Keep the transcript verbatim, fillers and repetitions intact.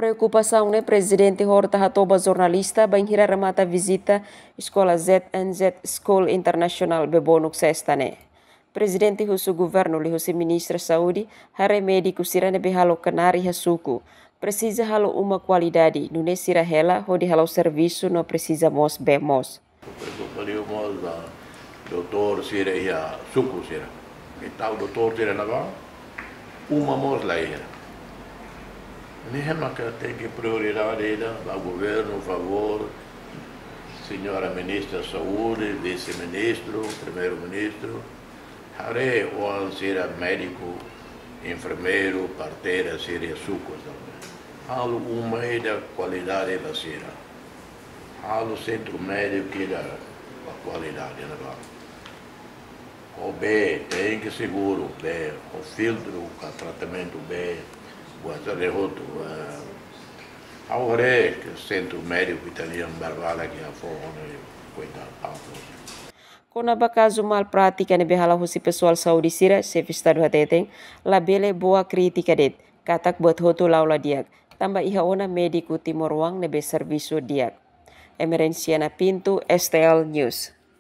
Preokupasaun ne'e Prezidente Horta hato'o ba jornalista bainhira remata vizita eskola Z N Z School International Bebonuk Sesta ne'e. Prezidente husu governu liuhusi Ministra Saúde haree médiku sira ne'ebé halo knaar iha suku presiza halo uma kualidade, nune'e sira hela hodi halo servisu no presiza mós bee moos. Preokupa liu mós ba doutór sira iha suku sira. Entaun doutór sira ne'ebá, uma mós la iha. Ne'e maka tenke prioridade ida ba governu, favór, señora Ministra Saúde, Vise-Ministru, Primeiru-Ministru, haree oan sira médiku, enfermeiru, parteira sira iha suku sira. Halo uma ida kualidade ba sira. Halo sentru médiku ida ba kualidade ne'ebá. Ho bee, tenke seguru bee, ho filtru ka tratamentu bee, buat sira-ne'e hotu, eh, ha'u haree ke sentru médiku italianu barbarak ke afo, ne'e, koitadu, afo. Kona-ba kazu mal prátika ne'ebé hala'o husi pesoál saúde sira, Xefe Estadu hateten, labele boa krítika de'it, katak buat hotu la'o la di'ak, tanba iha ona médiku timoroan ne'ebé servisu di'ak. Emerenciana Pinto, S T L News.